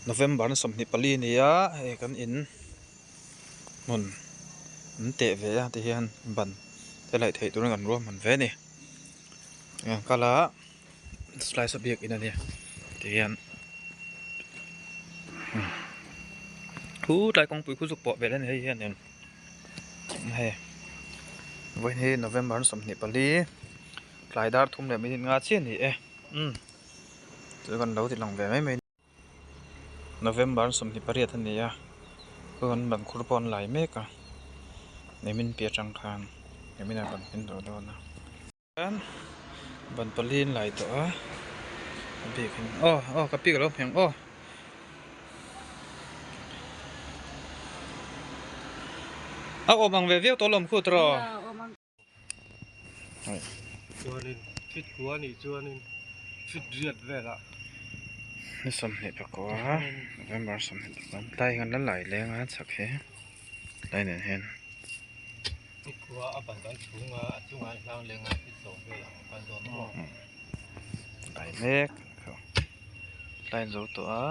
November ni 24 a ni a hei kan in hmun an teh ve a ti hian ban te laih theih turin kan ruahman ve a ni eng kal a slice a biakin a ni ti hian khu tlai kawngpui khu zuk pawh velh a ni hei hianin hei vawiin hi November ni 24 tlai dar thum leh minute nga chiah a ni e umm chu kan lo ti lang ve mai mai a ni. November 28 a ni a chuan ban khur pawh an lai mek a nimin piah atang khan nimin ah ban kan dawh dawn a chuan ban pali an lai tawh a a bikin aw aw ka pi ka lo hmeh ang aw. A awm ang ve viau tawh alawm khut rawh. Chuanin fit kua anih chuanin fit riat velah. Ni 21 November 24 tlai hian la lai leng a chhak hi tlai nen hian. Fit kua a ban kan chhung a a chungah an hlang leng a fit sawm velah a kal dawn maw. Lai mek tlai zo tawh a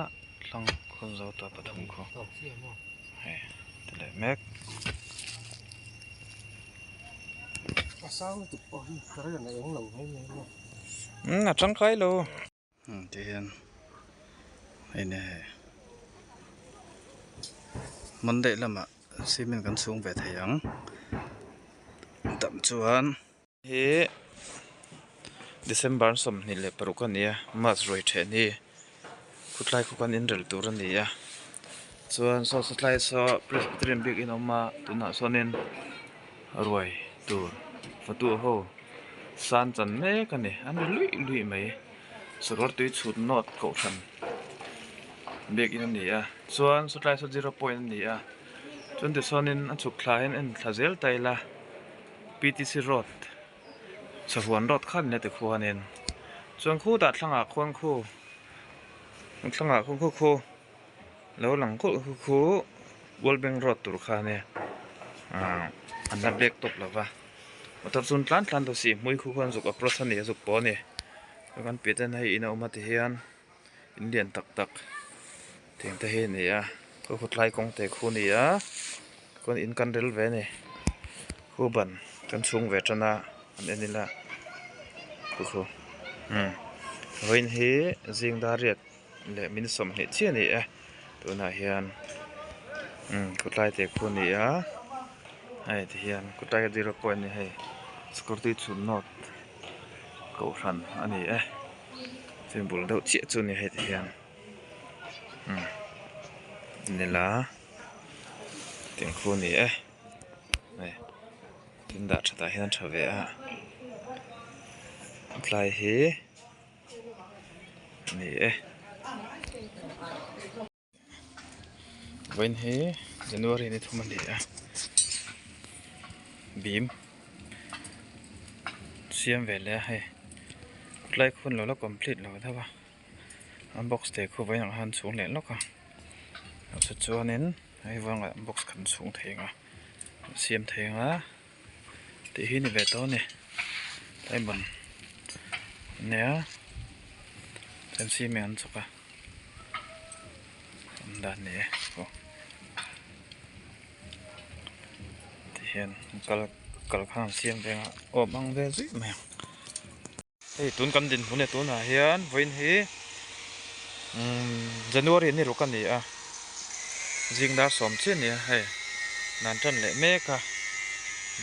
hlang khawn zo tawh a pathum khaw hei ti leh mek. A sang lutuk pawh hi ka rian a eng lo mai mai maw. Umm a tangkai lo. Ti hian hei ni hei Monday lamah cement kan chhung ve thei ang tam chuan. Hi December 26 a ni a March ruai ṭheh ni khutlai khaw kan inrel tur a ni a chuan saw satlai saw Presbyterian biakin a awm a tunah sawnin ruai tur fatu ho san chan mek a ni an ri luih luih mai sakawr tui chhut nawt kohhran biakin a ni a chuan sawtlai saw zero point a ni a chuan tichuanin a chhuk thla hian en thla zel ta ila. PTC road sahuan road kha ani tikhuanin chuan khutah thlangah khuan khu thlangah khuan khu khu lo lang kulh khu khu world bank road tur kha ania ahh an la black top lova motor chu an tlan tlan tawh si hmui khu khuan zuk approach ani a zuk pawh ani chuan piah ten hei in a awm a tihian in lian tak tak tiang te hi a ni a khu khu tlai kawng te khu a ni a chuan in kan rel ve a ni khu ban kan chhung ve tan a an en ila khu khu umm vawiin hi zing dar riat leh min 20 chiah a ni e tunah hian umm khu tlai te khu a ni a hei ti hian khu tlai zero point a ni hei scooty chhun nawt kohhran a ni e. Cheng bul deuh chiah chu a ni heti hian umm nila tiang khu a ni e hei tin dah that ah hian a tha ve a tlai hi a ni e. Vawiin hi January ni thum a ni a bim siam ve leh a hei tlai khun lo la complete lo deuh a a box te khu vawiin ang khan chhung leh lawk a chu chuanin hei vangah box khan chhung thei ang a siam thei ang a tih hi ni ve tawh a ni tlai ban ania chuan cement an chawk a. Awm dan ni e aw tihian kal kal khan an siam ve ang a awm ang ve zui mai ang hei tun kan dinhmun e tunah hian vawiin hi umm January ni ruk a ni a zing dar sawm chiah a ni a hei nan tan leh mek a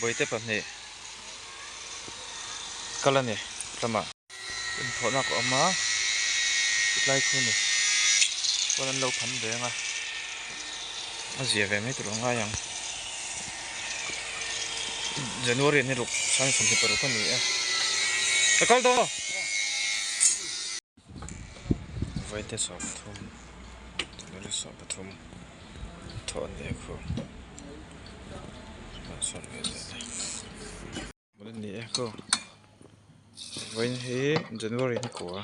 bawihte pahnih kal a ni tlama. Inthawhna ka awm a tlai khu ni chuan an lo tham ve ang a a zia ve mai tur a ngai ang January ni ruk sang 26 a ni e ka kal dawn aw vaite 30 January 13 thawh a ni a khu sawn ve zel a. Ni e ko vawiin hi January ni kua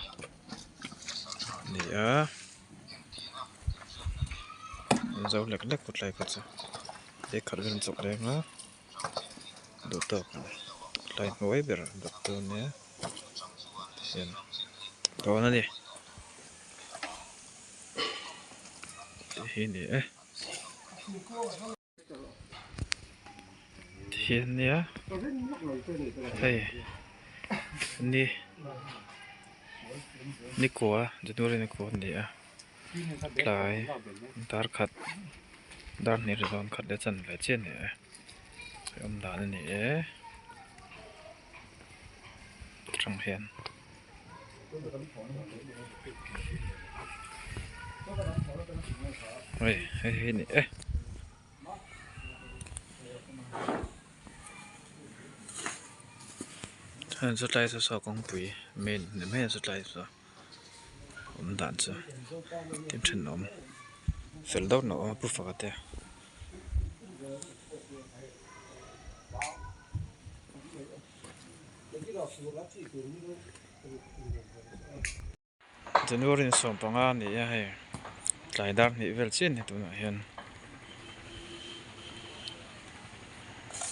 ni a zo lek lek kawt lai kha chu lei khat vel an chawk leng a duh tawk tlai hnuai ber bawk tur a nia tihian dawn a ni. Hi ni e. Tihian nia hei ni ni kua January ni kua a ni a tlai dar khat dar hnih ri dawn khat leh chanve chiah a ni e awm dan a ni e atang hian. Hei hei hi ni e. Heng chu tlai chu saw kawngpui main ni mai a chu tlai chu awm dan chu tin thenawm fel deuh na awm a pu faka te. January ni 15 a ni a hei tlai dar hnih vel chiah a ni tunah hian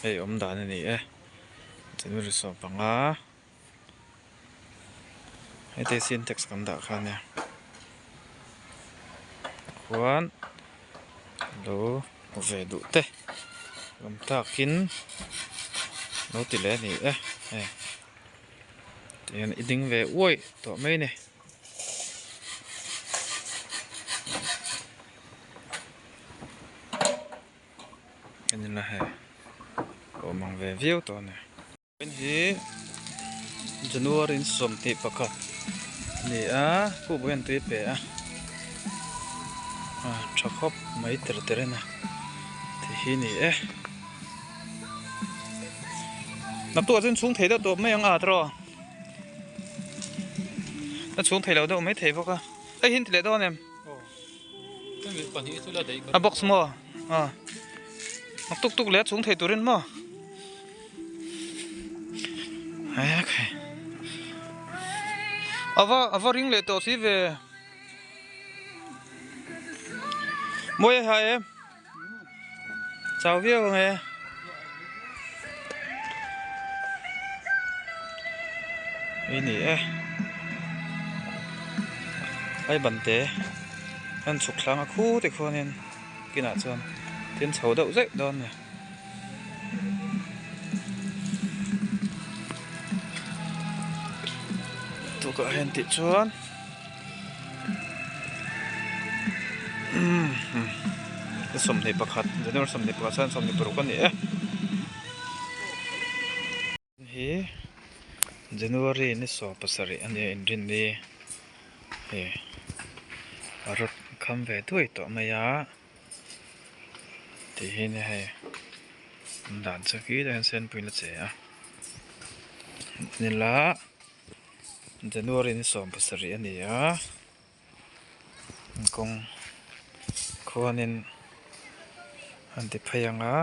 hei awm dan a ni e January 15 heti sintex kan dah kha a nia khuan lo hmu ve duh te awm takin lo ti leh a ni e hei. Tihian i ding ve uaih tawh mai a ni. En ila hei awm ang ve viau tawh a ni. Hei hi January in 21 a ni a khuh hian tui a pe a a tha khawp mai ter ter in a ti hi a ni e. Naktuk ah chuan chhung thei deuh tawp mai ang a tiraw a chhung thei lo deuh mai thei bawk a hei hi an ti leh dawn em a box maw a naktuk tuk leh a chhung thei turin maw ava ava ring leh tawh si ve mawi a ha em. Chau viau ang e. Hei ni e. Hei ban te an chhuk thlang a khu te khuanin kinah chuan tin chho deuh zeuh dawn a ni. Tukah hian tih chuan. 21 January 21 chuan 26 a ni e hi January ni 17 a nia inrinni hei a rawt kham ve duai tawh mai a tih hi nia hei an dan chu khi lai hian senpui la che a nila. January ni 17 a ni a kawng khuanin an ti phei ang a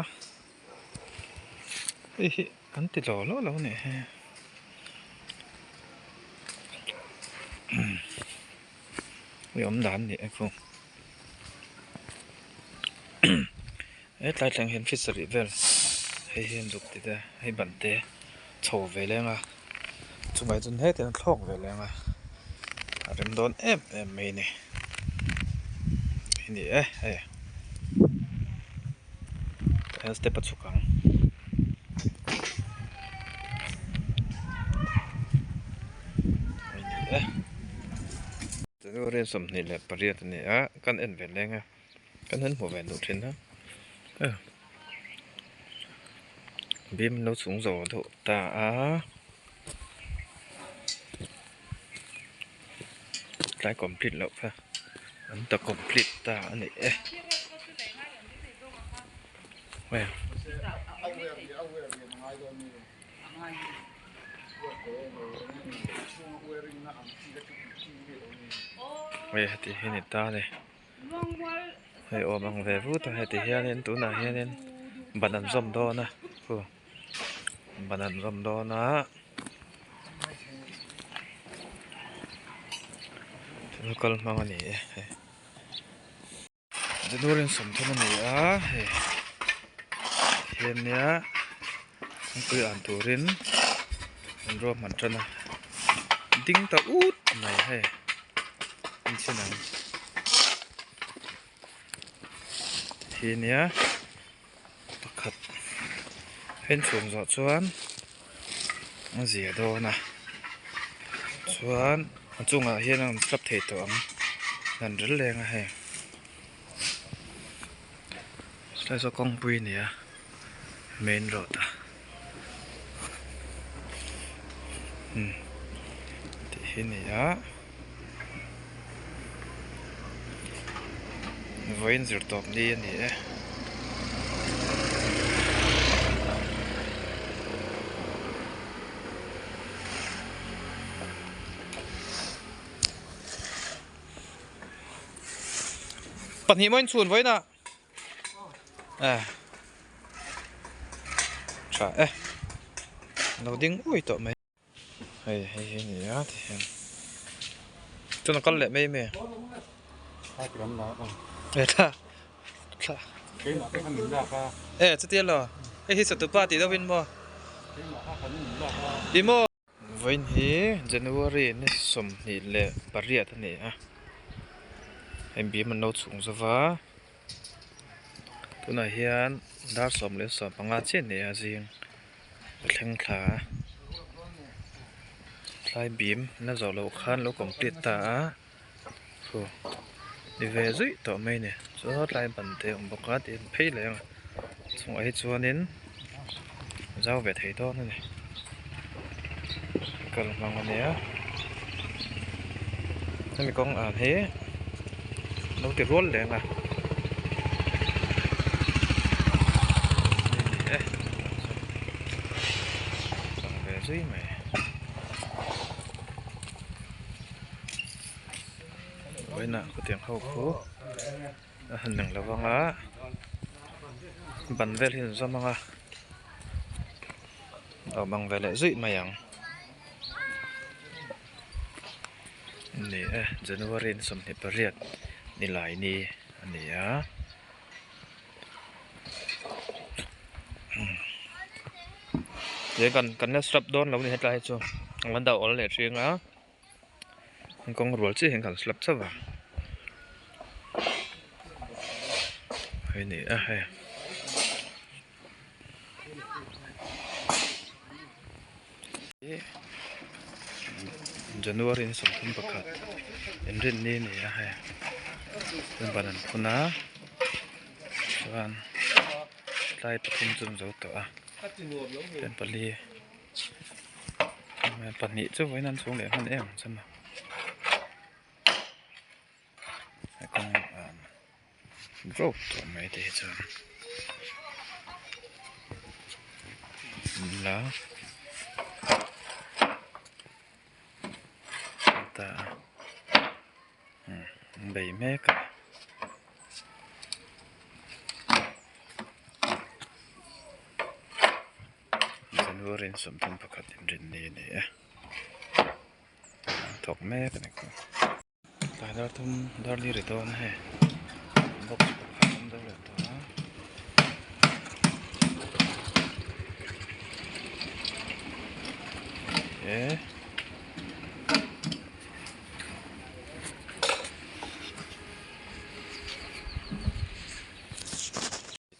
hei hi an ti law law lo a nih hi hei awm dan a ni e khu hetlai thleng hian fishery vel hei hi an zuk ti te hei ban te chho ve leng a chungah chuan hetiang a thlawk ve leng a a rem dawn em em mai a ni a ni e hei tah hian step a chhuk ang. January 28 a ni a kan en ve leng a kan han hmu ve duh thin a bim lo chung zo deuh ta a tlai complete loh kha an ta complete ta a ni e. Hei heti hi ni ta a ni hei awm ang ve vut a heti hianin tunah hianin ban an zawm dawn a khu ban an zawm dawn a thil kal hmang a ni e hei. January 30 a ni a hei hian nia kawngpui an turin an ruahman tan a ding ta ut mai hei an chhin ang. Hi nia pakhat a inchhung zawh chuan a zia dawn a chuan a chungah hian a rawn slap thei tawh ang dan rel leng a hei helai saw kawngpui a ni a main road a umm tih hi a ni a. Vawiin zir tawp ni a ni e. Pahnih maw inchhun vawiinah? Eh. Tha e. Lo ding ui tawh mai. Hei hei hi a ni a ti hian chuan a kal leh mai mai e thla thla e chutia lo hei hi satupa tih deuh in maw i maw vawiin hi January ni 28 a ni a hei bim an lo chhung zova tunah hian dar 15 chiah a ni a zing. A thleng thla a tlai bim la zawh loh khan lo complete ta a khu ni ve zuih tawh mai a ni chuan tlai ban te a awm bawk a tin phei leh ang chungah hi chuanin zau ve thei dawn a ni kal hmang a nia hemi kawng ang hi lo ti rual leng a. Lang ve zui mai. Vawiinah khawtiang ho khu a han lang lo vang a, ban vel hi an zawm ang a, a awm ang ve leh zuih mai ang. Ni e January ni 28 nilai ni a ni a. He kan kan la slap dawn lo a ni hetlai hi chu an la dah awl leh ṭhing a an kawng rual chiah hian kan slap chauh a hei a ni a hei. January ni 31 inrinni a ni a hei ban an phun a chuan. Tlai pathum chu an zo tawh a ten pali pahnih chu vawiin an chhung leh hman em ang chuan a kawng broke tawh mai te hi chuan la ta an bei mek a. January ni 31 inrinni a ni e an thawk mek a ni kha tlai dar thum dar li ri dawn a hei box pakhat a awm deuh leh tawh a.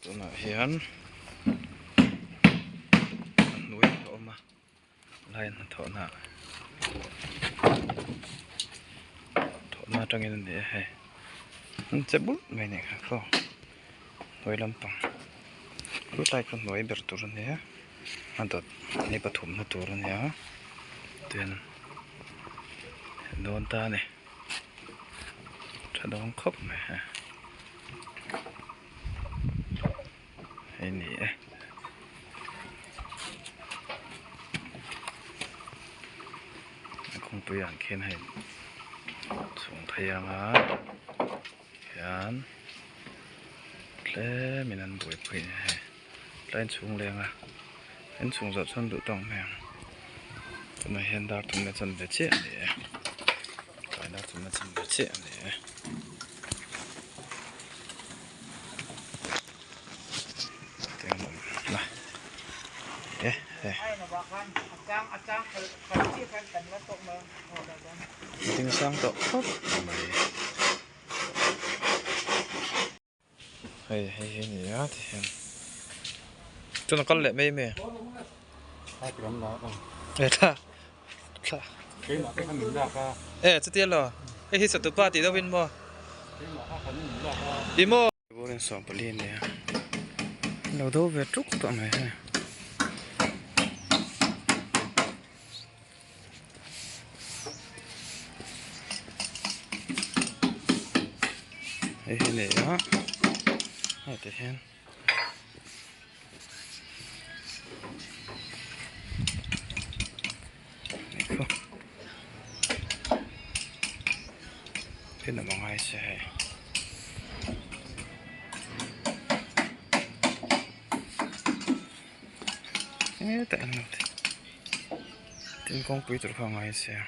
Tunah hian a hnuai a awm a line hnathawhna thawhna atangin a ni a hei an che bulh mai a nih kha khaw hnuai lampang helai kha hnuai ber tur a nia a dawt hi pathumna tur a nia tin dawn ta a ni tha dawn khawp mai hei. Hei ni e. A kawngpui ang khian hei chhung phei anga hian tlemin an buaipui a hei tlai inchhung leng a inchhung zawh chuan duh tawk mai ang tunah hian dar thum leh chanve chiah a ni e tlai dar thum leh chanve chiah a ni e. Ding sang tawh khawp mai. Hei hei hi a ni a ti hian chuan a kal leh mai mai e thla thla e chutia law hei hi satupa tih deuh in maw i maw. Bawrin 14 a ni a lo do ve tuk tawh mai hei. Hei hi a ni a hei ti hian thil awm a ngai se hei. Hetah hian tin kawngpui tur kha a ngai sia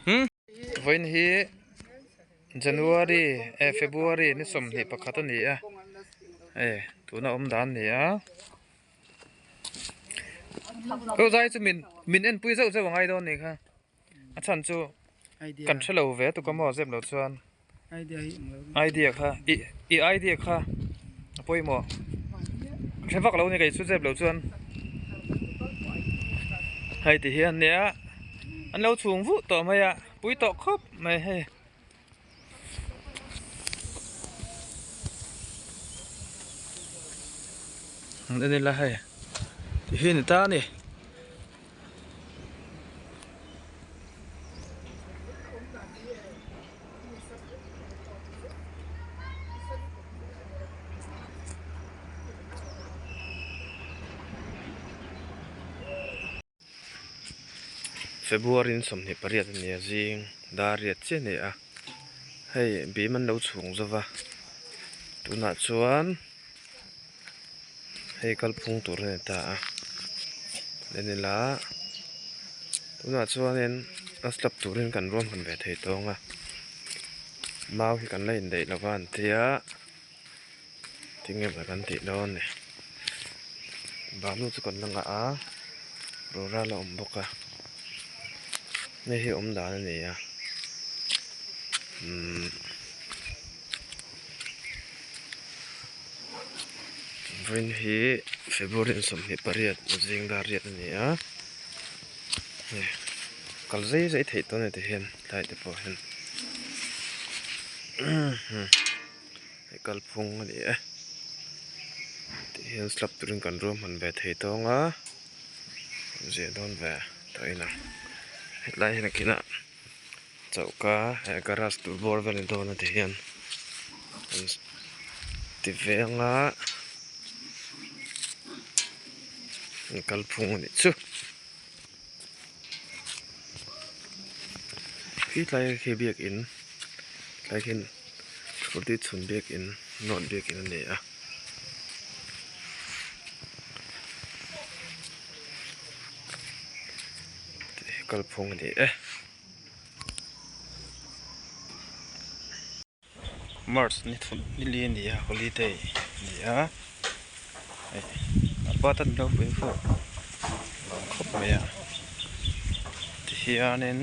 hmm vawiin hi January eh February ni 21 a ni a eh tuna awm dan a ni a chu zai chu min min enpui zeuh zeuh a ngai dawn a nih kha. A chhan chu kan hre lo ve tuk a maw zep lo chuan idea kha i i idea kha a pawimawh hre vak lo a ni kei chu zep lo chuan hei ti hian nia an lo chhung vuh tawh mai a pui tawh khawp mai hei. An en ila hei ti hi a ni ta a ni. February in 28 a ni a zing dar riat chiah a ni a hei bim an lo chhung zova tunah chuan hei kalphung tur a ni ta a en ila tunah chuanin a slab turin kan ruahman ve thei tawng a mau hi kan la indaih lova an tia tinge maw kan tih dawn ni bamnu chu kan la ngah a rora la awm bawk a hei hi awm dan a ni a umm. Vawiin hi February 28 zing dar riat a ni a hei kal zai zai theih tawh a ni tihian tlai te pawh hian hei kalphung a ni e tihian slab turin kan ruahman ve thei tawng a ziah dawn ve tawh in ang hetlai hian a kinah. Choka eh garage tur bawr vel ni dawn a ti hian an ti veng a an kalphung a nih chu khi tlai khi biakin tlai khian scooty chhun biakin note biakin a ni a. Kalphung a ni e. March ni thum ni li a ni a holiday a ni a hei a pa tan lo pui pawh a awm khawp mai a tihianin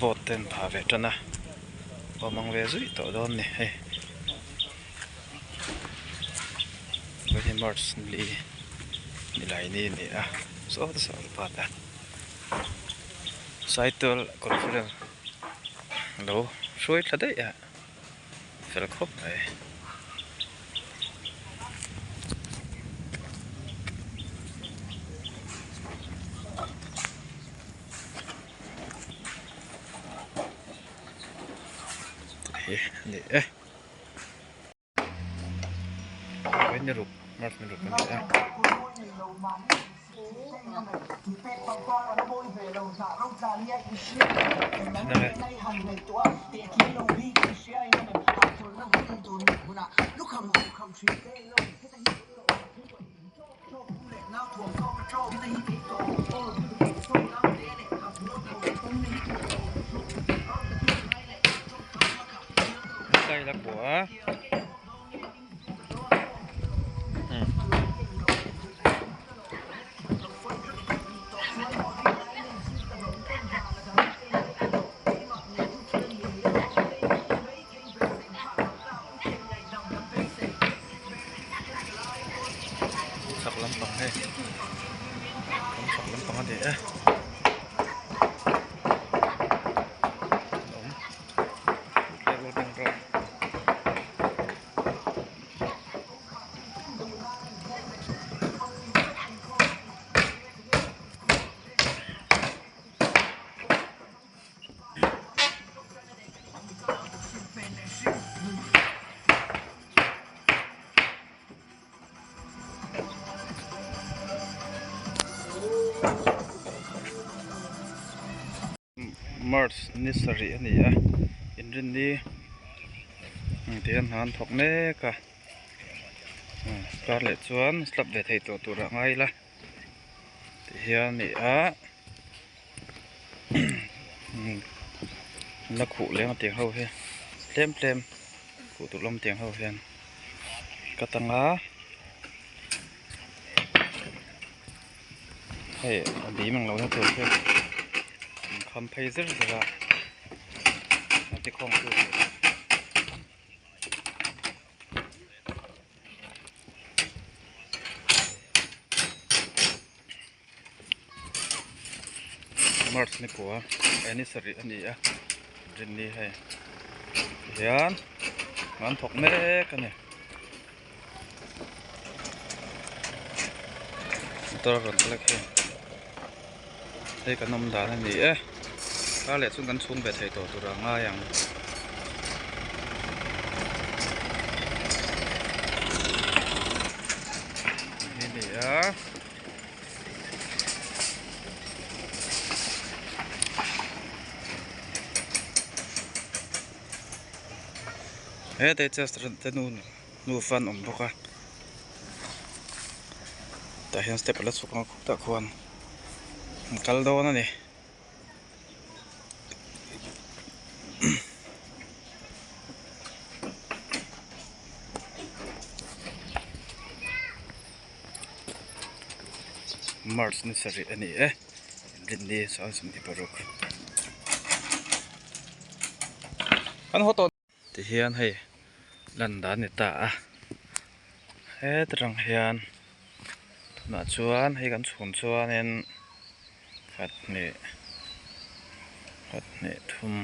boat te an phah ve tan a awm ang ve zui tawh dawn a ni hei. Vawiin March ni nilai ni a ni a saw saw an pat a Saitual conference lo hruai thla daih a fel khawp mai. Hei a ni e. Ni ruk March ni ruk a ni a. Đây là của March ni sarih a ni a inrinni tihian hna an thawk mek a kar leh chuan slap ve thei tawh tur ah ngai ila tihian a ni a la khuh leng a tiang ho hi tlem tlem khuh tur lam tiang ho hian ka tang a hei a bim ang lohna tur hi an kham phei zir zir a a ti khawng tu tur. March ni kua eh ni sarih a ni a rinni hei tihian an thawk mek a ni motor a rawn kal a khi hei kan awm dan a ni e kar leh chuan kan chhung ve thei tawh tur a ngai ang. Hi ni a. He chester te nu nufa an awm bawk a tah hian step a la chhuk ang a khutah khuan an kal dawn a ni. March ni sarih a ni e rinni chuan 26 kan haw tawh tihian hei lan dan ni ta a hetrang hian tunah chuan hei kan chhun chuanin khat hnih khat hnih thum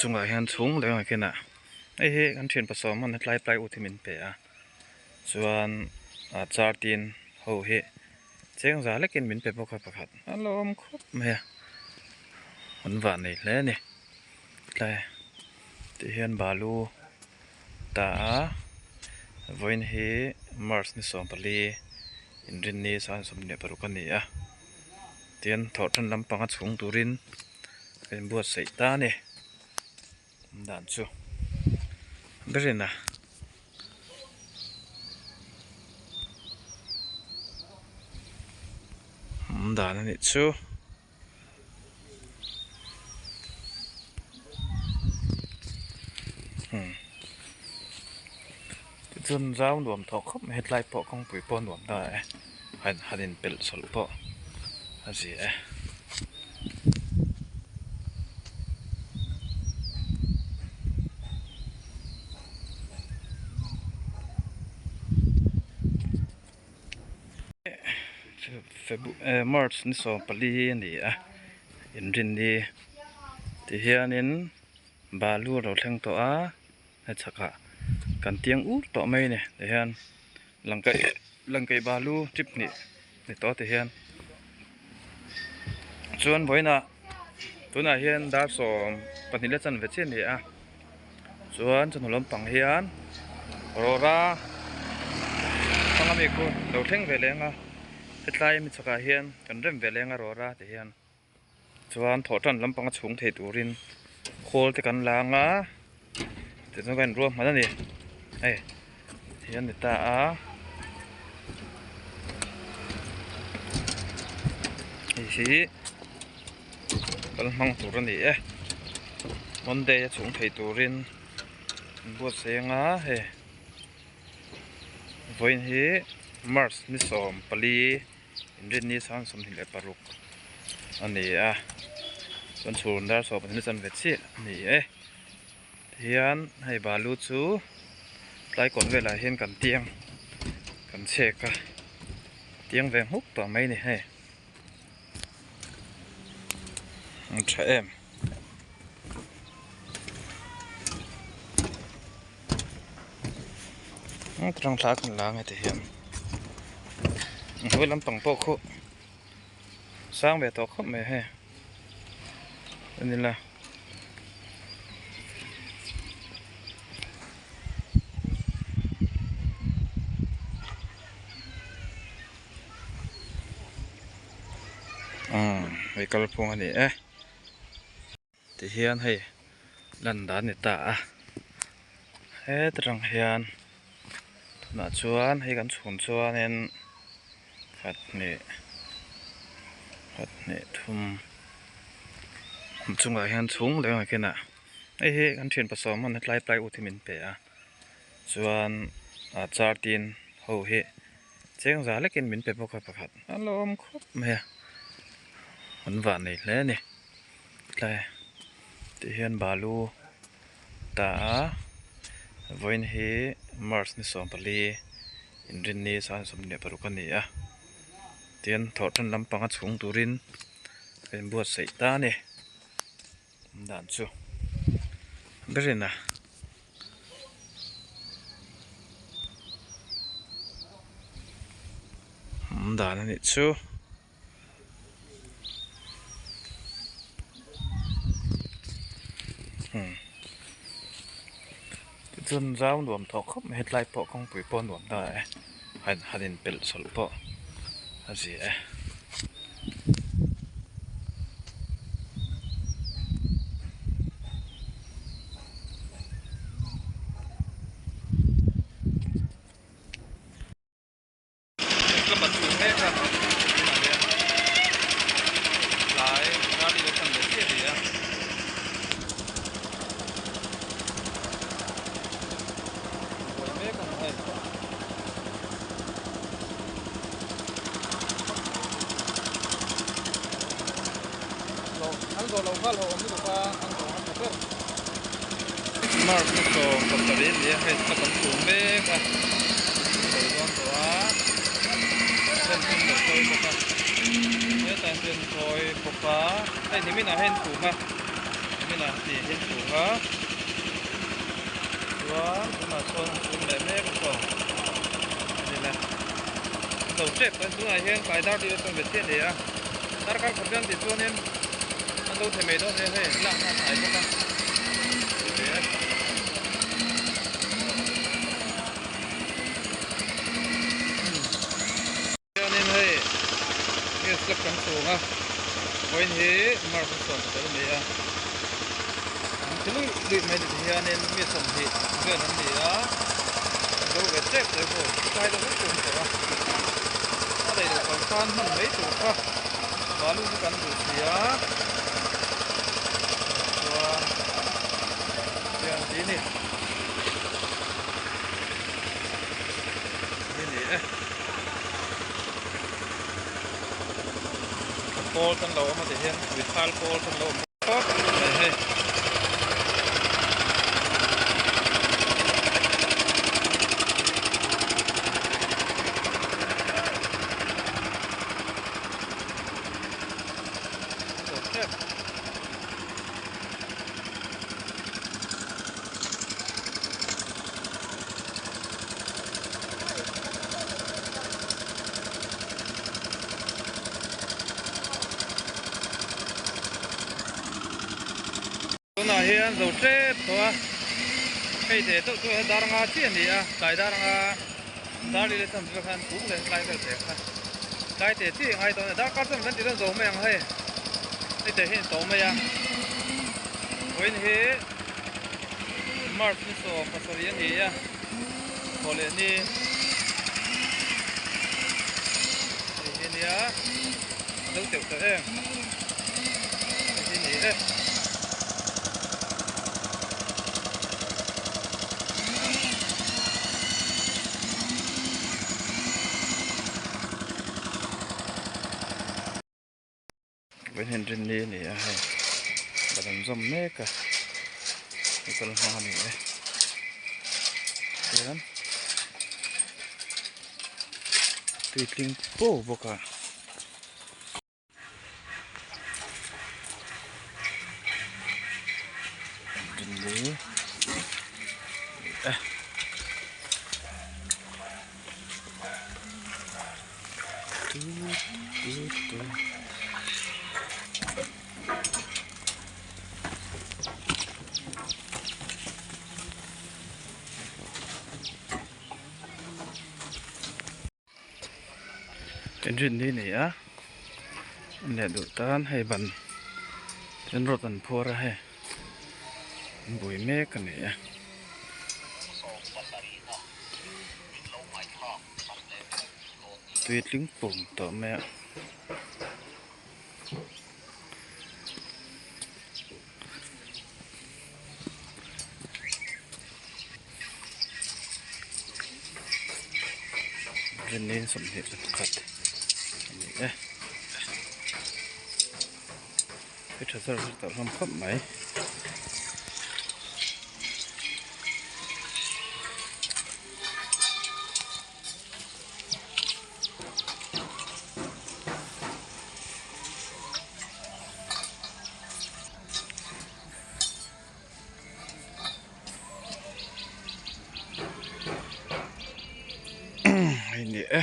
chungah hian chhung leh ang kinah hei hi kan thian pasawm hman hetlai plywood hi min pe a. Chuan ah char tin ho hi cheng za lekin min pe bawk a pakhat a lawm khawp mai a an vah nei hle a ni tlai tih hian balu ta a vawiin hi march ni 14 inrinni sang 26 a ni a tihian thawhtan lampang a chhung turin a inbuatsaih ta a ni dan chu berin a. Awm dan a nih chu. Tichuan zau nuam tawh khawp mai hetlai pawh kawngpui pawh nuam ta e han han inpelh chawlh pawh a zia e. March ni 14 a ni a inrinni ti hianin balu a lo thleng tawh a hei chhakah kan tiang ur tawh mai a ni ti hian langkaih langkaih balu trip hnih ni tawh ti hian chuan vawiinah tunah hian dar 12 leh chanve chiah a ni a. Chuan chawhnu lampang hian rawra hmang ami khu lo thleng ve leng a hetlai mi chhakah hian kan rem ve leng a rawra tih hian chuan thawhtan lampang a chhung thei turin khawl te kan lang a tichuan kan inruah hman a ni hei hian ni ta a hei hi. Kal hmang tur a ni e Monday a chhung thei turin an buatsaih anga hei vawiin hi March ni 14 inrinni sang 26 a ni a chuan chhun dar 12 a chanve chiah a ni e tihian hei balu chu tlai kawt velah hian kan tiang kan chhek a tiang ve nghuk tawh mai a ni hei. An tha em. Tlâng thla kan la ang heti hian hnuai lampang pawh khu sang ve tawh khawp mai hei a ni la. Umm hei kalphung a ni e tihian hei lan dan ni ta a heta tang hian tunah chuan hei kan chhun chuanin khat hnih khat hnih thum chungah hian chhung leh ang khian a hei hi kan thian pasawm hman hetlai plywood hi min pe a chuan ah char tin ho hi. Cheng za lekin min pe bawk a pakhat a lawm khawp mai a an vah nei hle a ni tlai tih hian balu ta a vawiin hi march ni 14 inrinni 26 a ni a tin thawhtan lampanga chhung turin a inbuatsaih ta a ni dan chu berin a. Awm dan a nih chu. Umm tichuan zau nuam tawh khawp mai hetlai pawh kawngpui pawh a nuam ta e han inpelh sawlh pawh a zia e. Ka bat chhung mek a tunah hian tlai rally lo tan leh chiah a ni a. Buai mek a ni hei. An zawh loh kha hlauhawm lutuk a an zawh hmasa ber. Mark na 17 a ni a hei ka tam tur mek a lo dawn tawh a then thum lo chawi bawk a hetah hian chuan chawi bawk a hei niminah hian chhung a niminah heti hian chhung a chuan tunah chuan an chhung leh mek a saw a ni le an zo tep chuan tunah hian tlai dar tir atang ve chiah a ni a darkar khat vel tih chuanin an lo thei mai dawn nia hei lak na a hnai bawk a ti ve e. Chuanin hei news slap kan chhung a vawiin hi March a 11 a ni a an thi luih luih mai ni tihianin mi 20 vel an ni a an zo ve tep tawh emaw tlai deuh vek tur tawh a a daih loh kal khan hman mai tur kha balu chu kan duh si a chuan tiang ti a ni hi ni e. Pawl kan lo awm a ti hian tui thal pawl kan lo awm bawk mai hei. Tunah hian zo tep tawh a, hei teh deuh chu he dar nga chiah a ni a, tlai dar nga dar leh chan chu khan tuk leh tlai vel teh kha tlai teh chiah i ngai dawn a ni, darkar chuan kan ti dawn zo mai ang hei, hei teh hi a ni tawh mai a, vawiin hi. March ni 17 a ni a, thaw leh ni hei hi nia a lo teuh tawh em hei hi ni e. Vawiin hian rinni a ni a hei ka rawn zawm mek a hei kal hma a ni e chuan tui tling puk bawk a. Inrinni ni a an leh duh tan hei ban chuan rod an phuar a hei an bui mek a ni e. Tui tling pum tawh mai a. Rinni 21 a ni e. Hei tha zar zar tawh hlawm khawp mai. Hei ni e.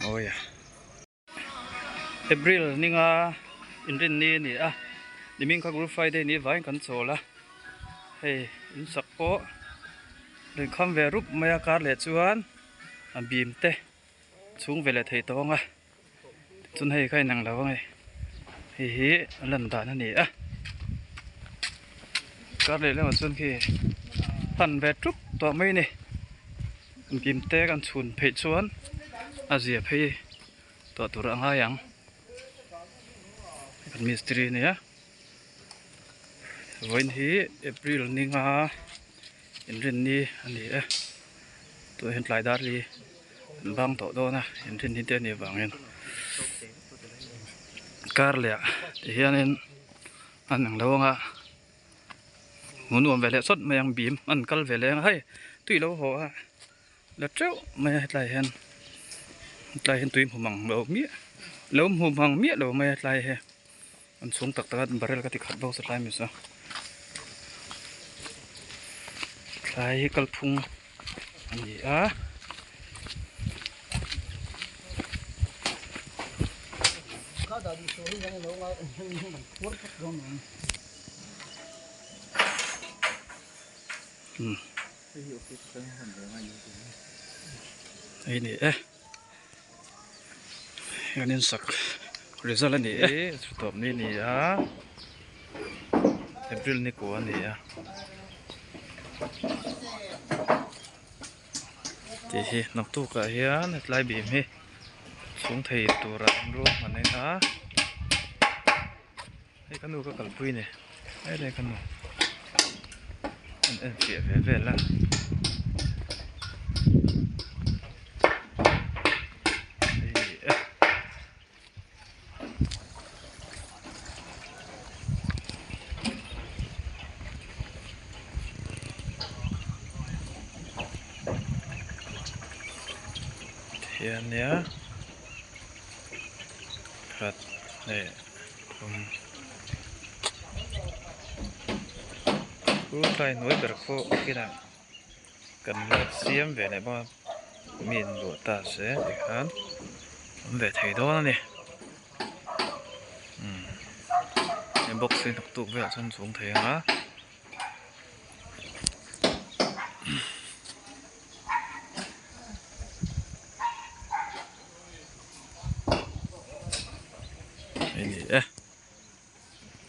Awi a. April ninga inrinni a ni a, nimin kha Good Friday ni vangin kan chawl a, hei insak pawh rawn kham ve rup mai a kar leh chuan a bim te chhung ve leh thei tawh ang a, tichuan hei kha inang lo ang e, hei hi a lan dan a ni a, kar leh lamah chuan khi pan ve ṭup tawh mai a ni. Bim te kan chhun pheih chuan a zia phei tawh tur a ngai ang kan mistiri a nia vawiin hi April ninga inrinni a ni e tunah hian tlai dar li an bang tawh dawn a inrinni te a nih avangin kar leh ah ti hianin an ang lo ang a. Hmuh nuam ve leh sawt mai ang bim an kal ve leh ang hei tui lo haw a la teuh mai a hetlai hian hetlai hian tui hmu mang lo miah lo hmu mang miah lo mai a hetlai hi an chhung tak tak a barrel ka ti khat bawk satlai mi saw tlai hi kalphung a ni a. Hei ni e hian in sak result a ni e chutawp ni ni a April ni kua a ni a tih hi naktukah hian hetlai bim hi chhung thei tura an ruahman a nia. Hei ka nu ka kalpui ni hei le ka nu an en fiah ve vel a hei ni e. Tihian nia khat leh Chu tlai hnuai ber pawh kinah kan la siam ve leh bawk a mi in luah ta se tikhan awm ve thei dawn a ni umm he box hi hnawk velah chuan chhung thei ang a. Hei ni e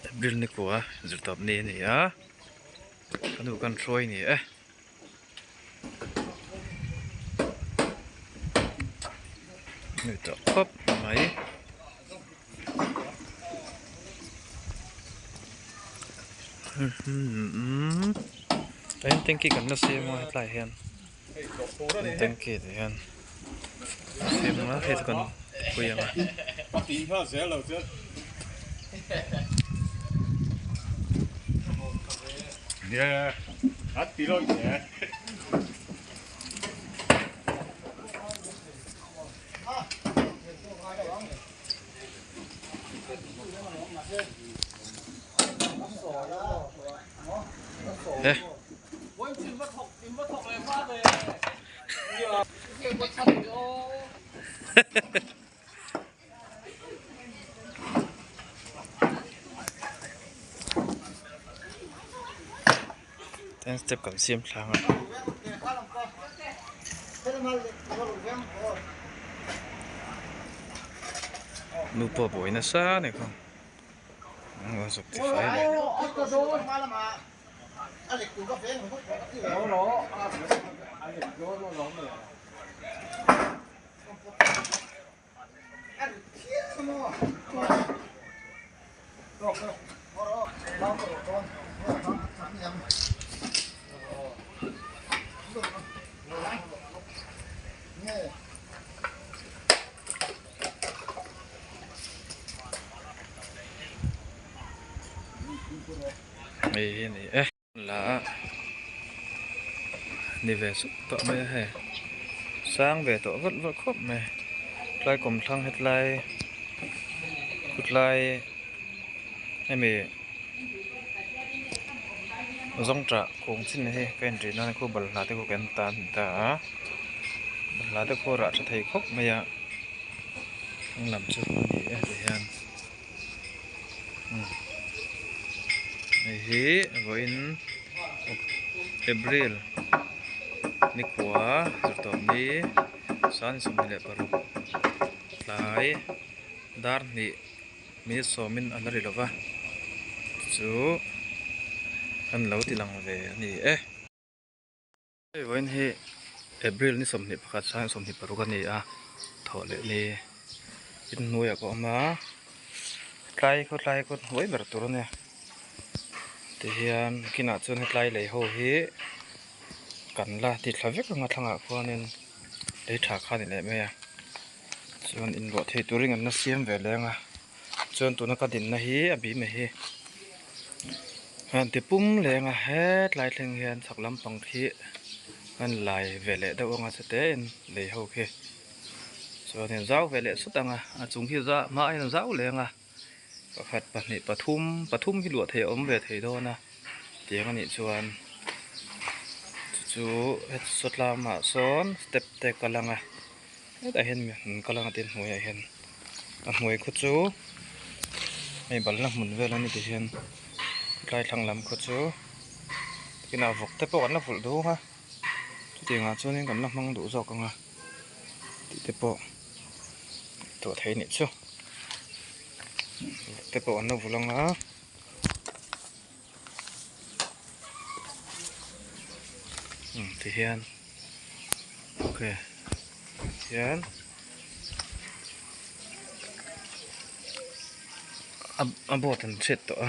April ni kua zirtawp ni a ni a ka nu kan hruai ni e. Nui tawh khawp mai. Tanki kan la siam a hetlai hian. Tanki te hian siam a hei chu kan pui ang a. He. Step kan siam thlang a. Nu pawh buai nasa a ni kha an zuk ti fai leh. Hei hi a ni e. La ni ve sup tawh mai a hei sang ve tawh vawlh vawlh khawp mai tlai kawmthlang hetlai khutlai hemi zawngṭah kung chin hi ka inṭih nan khu balhla te khu kan tan ta a balhla te khu a rah ṭha thei khawp mai a hnung lam chu a ni e tihian. Hei hi vawiin April nikhua zirtawp ni sang 26 tlai dar hnih minute sawmin a la ri lova chu an lo ti lang ve a ni e. Hei vawiin hi April ni 21 sang 26 a ni a thawh leh ni inhnuaiah ka awm a tlai khaw tlai khaw hnuai ber tur a nia tihian kinah chuan hetlai lei ho hi kan la ti thla vek ang a thlangah khuanin lei tha kha a ni leh mai a chuan inluah thei turin an la siam ve leng a chuan tuna ka dinna hi a bim hi an ti pum leng a hetlai thleng hian chhak lampang khi an lai ve leh deuh anga chute in lei ho khi chuanin zau ve leh sut ang a a chung hi za hmaah hian a zau leng a pakhat pahnih pathum pathum hi luah theih a awm ve thei dawn a tiang anih chuan chu chu saw tlamah sawn step te kal ang a hetah hian mi an kal ang a tin hnuaiah hian a hnuai khu chu hei balhla hmun vel a ni ti hian tlai thlang lam khu chu kinah vawk te pawh kan la vulh duh ang a chutiangah chuanin kan la hmang duh zawk ang a tih te pawh tuah thei a nih chu vawk te pawh an la vulh ang a. Ti hian ok hian a board an chhiat tawh a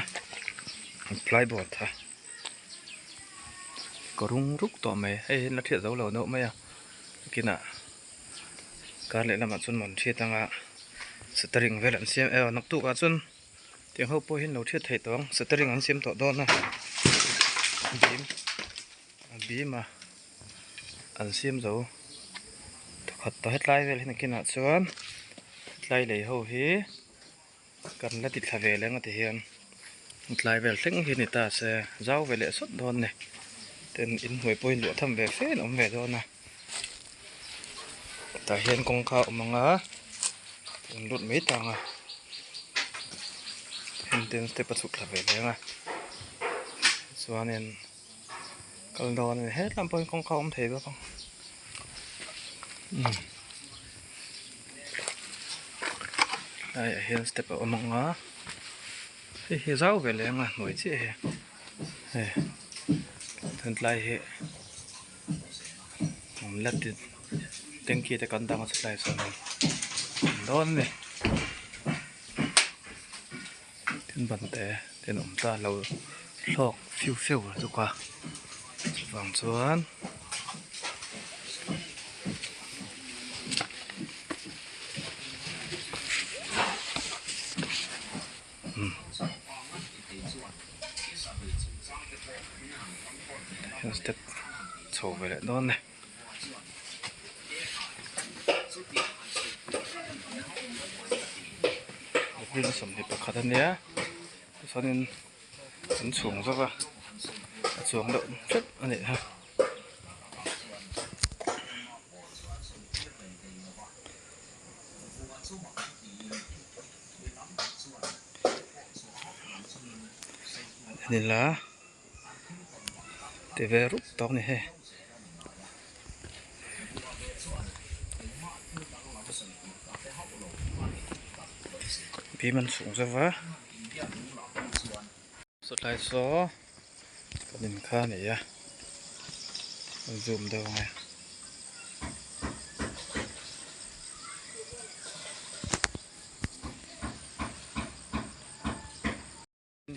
plyboard kha ka rum ruk tawh mai hei hi la chhiat zo lo deuh mai a kinah kar leh lamah chuan an chhiat anga shuttering vel an siam eh naktuk ah chuan. Tiang ho pawh hian lo hriat theih tawh ang shuttering an siam tawh dawn a bim a bim a an siam zo thawkhat tawh hetlai vel hi nakinah chuan hetlai lei ho hi kan la ti thla ve leh ang a ti hian hetlai vel thleng hi ni ta se zau ve leh sawt dawn a ni tin inhnuai pawh hi luah tham ve fe an awm ve dawn a tah hian kawngka a awm ang a an lut mai tang a heng te step a chhuk thla ve leng a chuanin kal dawn a ni hetlai pawh hian kawngka a awm thei bawk ang umm helaiah hian step a awm ang a hei hi zau ve leng a hnuai chiah hi hei tuntlai hi. Tanky te kan dang a chhutlai sawn a dawn a ni tin ban te te an awm ta lo hlawk fiu fiu lutuk a chuvang chuan Heng step chho ve leh dawn a ni. April 21 a nia chuanin an chhung zawk a a chuang deuh hrep a nih kha. Nila Ti ve rup tawk ni hei. Bim an chhung zeuh va. Sawtlai saw kan in kha a ni a an zoom deuh ang e.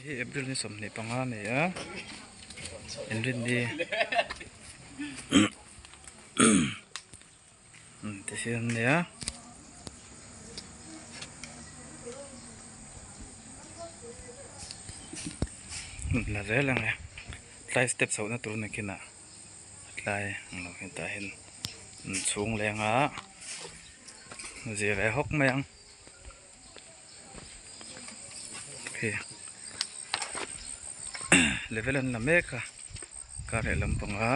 Hi April ni 25 a ni a inrinni ti hian a nia. La zel ang e tlai step chhoh na tur nakinah tlai ang lo hi tah hian inchhung leng a zir ve hawk mai ang hei level an la mek a kar leh lampanga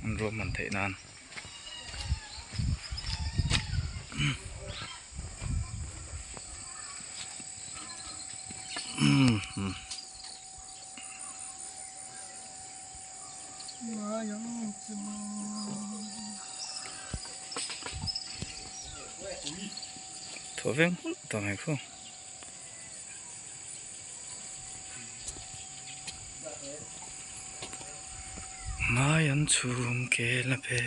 an ruahman theih nan. Thaw veng hul tawh mai khu. Mai an chhum kel a pe.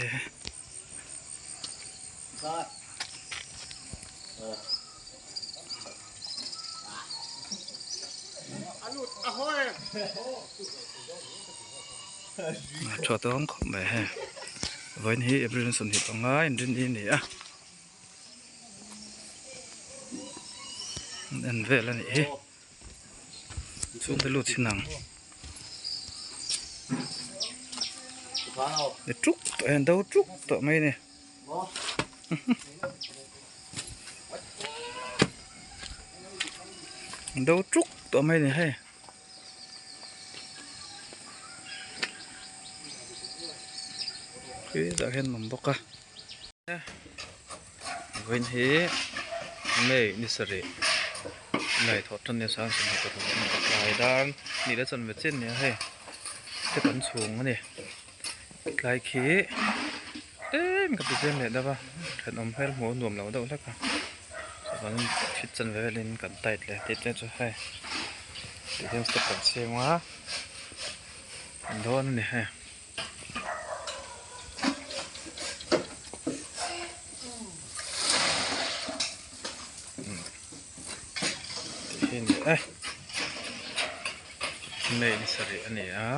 Tha tawng khawp mai hei vawiin hi April 25 inrinni a ni a. An en vel a nih hi chhungte lut chin ang ni tuk tawh hian do tuk tawh mai a ni do tuk tawh mai a ni hei. Tah hian an awm bawk a. Vawiin hi May ni sarih May thawh tan nia sang 25 a ni a tlai dan hnih leh chanve chian nia hei step an chhung a ni tlai khi tlem ka ti chian leh deuh a thenawm hmel hmuh a nuam lo deuh hlek a chuan thil chanve velin kan tight leh tih te chu hei tih hian step kan siam a an dawn a ni hei. Tih hi a ni e May ni sarih a ni a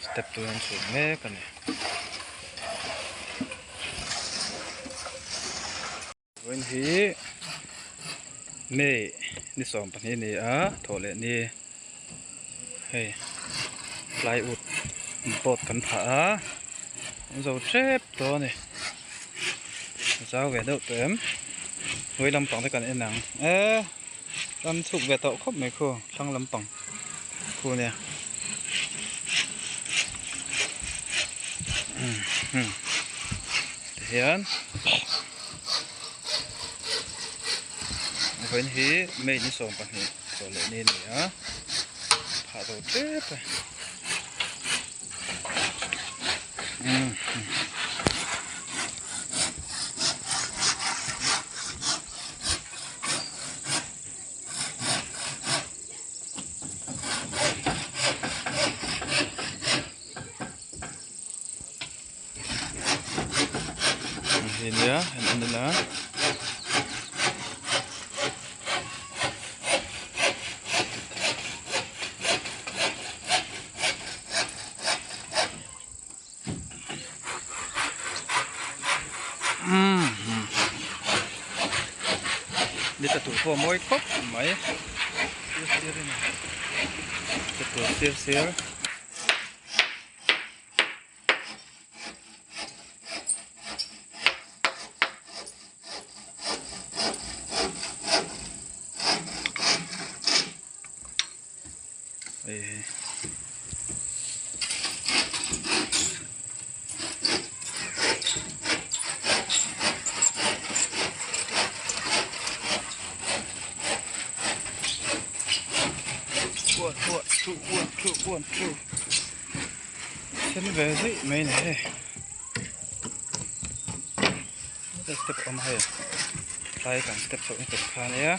step tur an chhun mek a ni. Vawiin hi May ni 12 a ni a thawh leh ni hei plywood board kan phah a an zo tep tawh a ni a zau ve deuh tawh em vawi lampang te kan en ang e ram chhuk ve tawh khawp mai khu thlang lampang khu nia tihian vawiin hi May ni 12 tawh leh ni a ni a phah zo tep a. Hei nia han en ila. Ni tla tur pawh a mawi khawp mai sir sir in tla tur sir sir. One, one, two, one, two, one. ve zeih mai a ni hei hetah step a awm a hei tlai kan step chhoh na tur kha ania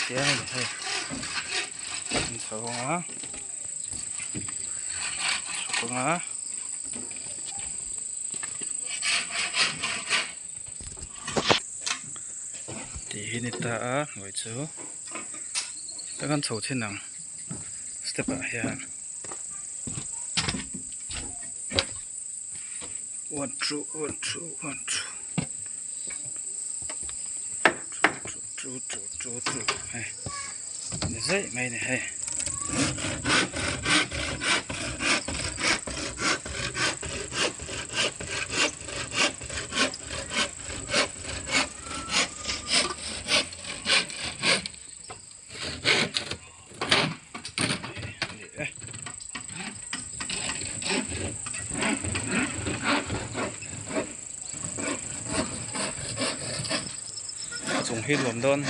tiang a ni hei an chho ang a chhuk ang a. Tih hi ni ta a hnuai chu ta kan chho thin ang step ah hian one two one two one two two two two two two hei ni zeih mai a ni hei. A chung hi nuam dawn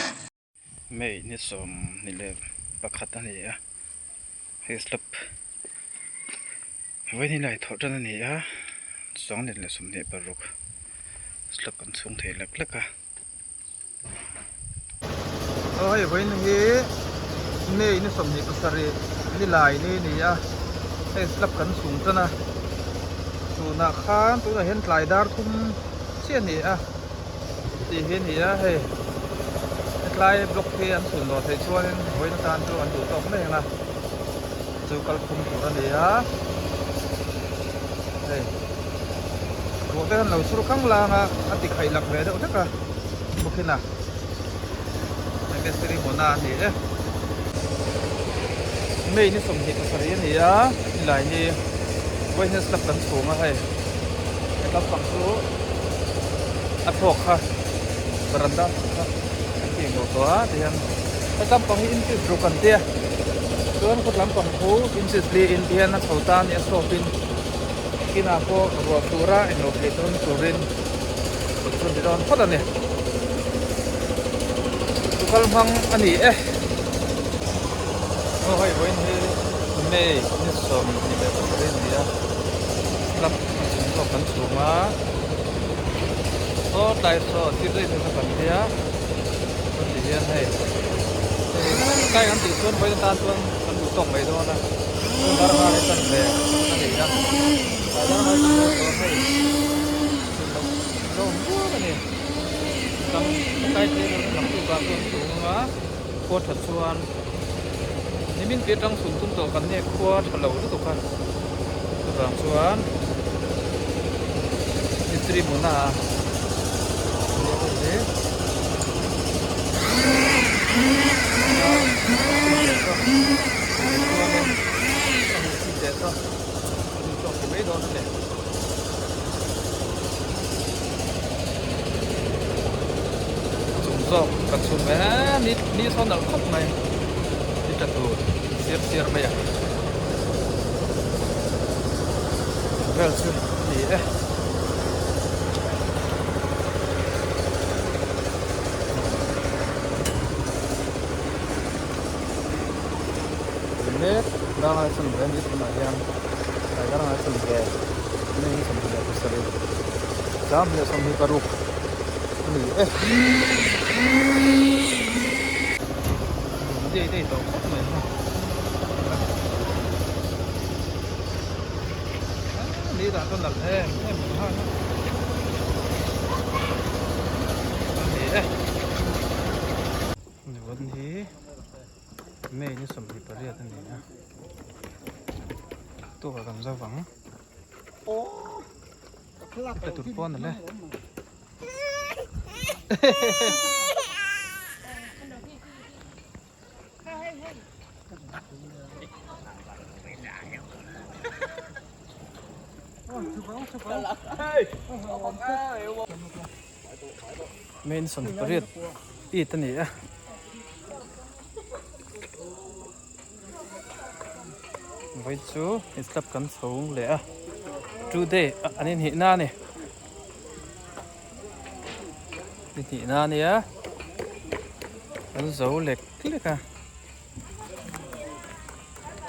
May ni 21 a ni a hei slab vawiin hi lai thawh tan a ni a 2026 slab an chhung thei lek lek a. Aw hei vawiin hi May ni 27 ni lai ni a ni a hei slab kan chhung tan a tunah khan tunah hian tlai dar thum chiah a ni a tih hi a ni a hei hetlai block hi an chhun dawh theih chuanin vawiin atan chu an duh tawk mai ang a chu kalphung tur a ni a hei ruah te khan lo sur khang lang a a ti khaih lak ve deuh hlek a bawkin a hei mistiri hmuna a ni e May ni 27 a ni a helai hi vawiin slab kan chhung a hei hetlai pang chu a thawk kha veranda kha an tih hmuh tawh a tihian hetlai pang hi inches ruk an tia chuan khawtlam pang khu inches li in tihian a chho ta a ni a sawp in kinah pawh ruah tura englo theih dawn turin kut chu ni dawn phawt a ni chu kal hmang a ni e aw hei vawiin hi May ni 27 a ni a slab a chung zawk kan chhung a saw tlai saw thil zai zai kan tia chuan ti hian hei hei tlai kan tih chuan vawiin atan chuan kan duh tawk mai dawn a chuan dar ngai tan ve a ni a tlai dar ngai tan ve chuan hei lo mual a ni tam tlai thei lo lam tu ka chuan chung anga khua that chuan nimin pi atang chhun tum tawh kan nia khua tha lo lutuk a chuvang chuan mistiri hmuna a mai dawn a ni. Chung zawk kan chhun mai a ni ni sawn nalh khawp mai ni tla tur sir sir mai a vel chu a ni e. Mek danga chhun ve ni tunah hian tlai danga chhun ve ni hi 27 26 a ni e dei dei tawh khawp mai ha ni dah chuan nalh em em mai ha a ni e ni vawn hi May ni 28 a ni a tukah kan zo vang heta tur pawn ale May ni 28 it a ni a. Vawi chu slab kan chhung leh a today an inhih na a ni inhih na a nia an zo lek lek a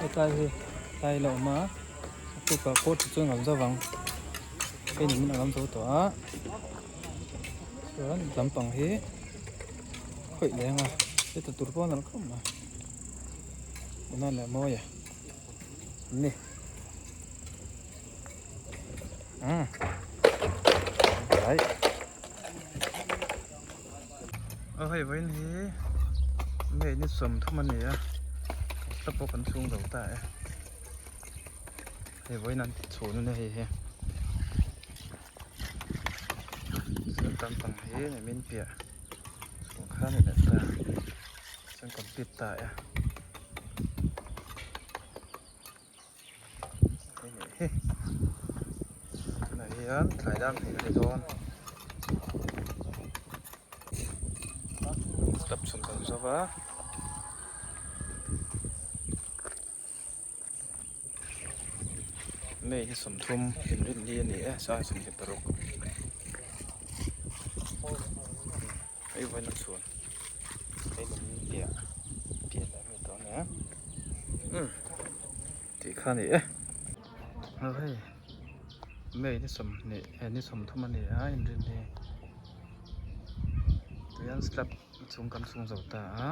hetlai hi. Tlai la awm a a tukah pawh ti chuan an zo vang hei ni min a lam zo tawh a chuan lampang hi khawih leng a heta tur pawh a nalh khawp mai a leh mawi a ni umm tlai aw hei vawiin hi May ni 30 a ni a hla pawh kan chhung zo ta e hei vawiin an ti chhun a nia hei hi chuan tam pang hi min piah chhung kha a ni leh ta chuan complete ta e. Hei nih hi tunah hian thlai dam theih a ni dawn step chhun kan zo va May hi 30 inrinni a ni e 26 hei vawiin a chhun hei lawm piah piah leh ami tawh a nia umm tih kha a ni e aw hei May ni 20 eh ni 30 a ni a inrinni tihian slab chung kan chhung zo ta a.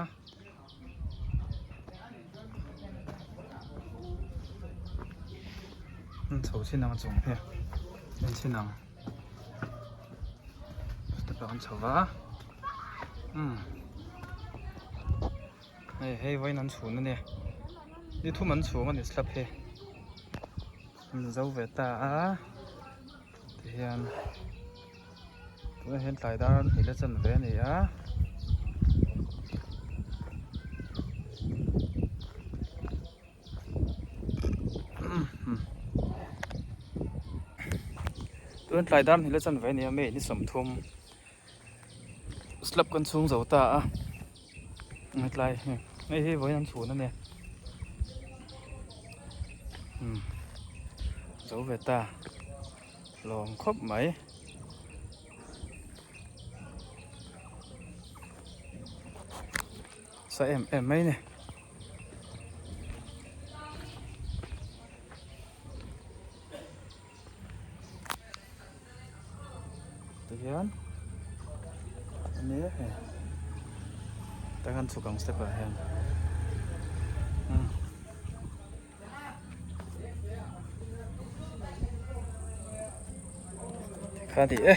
Chho chin ang chung hi en chin ang step ah kan chho va umm hei hei vawiin an chhun ania ni thum an chhung ani slab hi an zo ve ta a tihian tunah hian tlai dar hnih la chan ve ani a. Tuna tlai dar hnih la chan ve a nia May ni 30 slab kan chhung zo ta a hetlai hi hei hi vawiin an chhun a nia umm zo ve ta lawm khawp mai. Sa em em mai ni. Tihian a ni hei tah hian chhuk ang step ah hian umm tikha a ni e.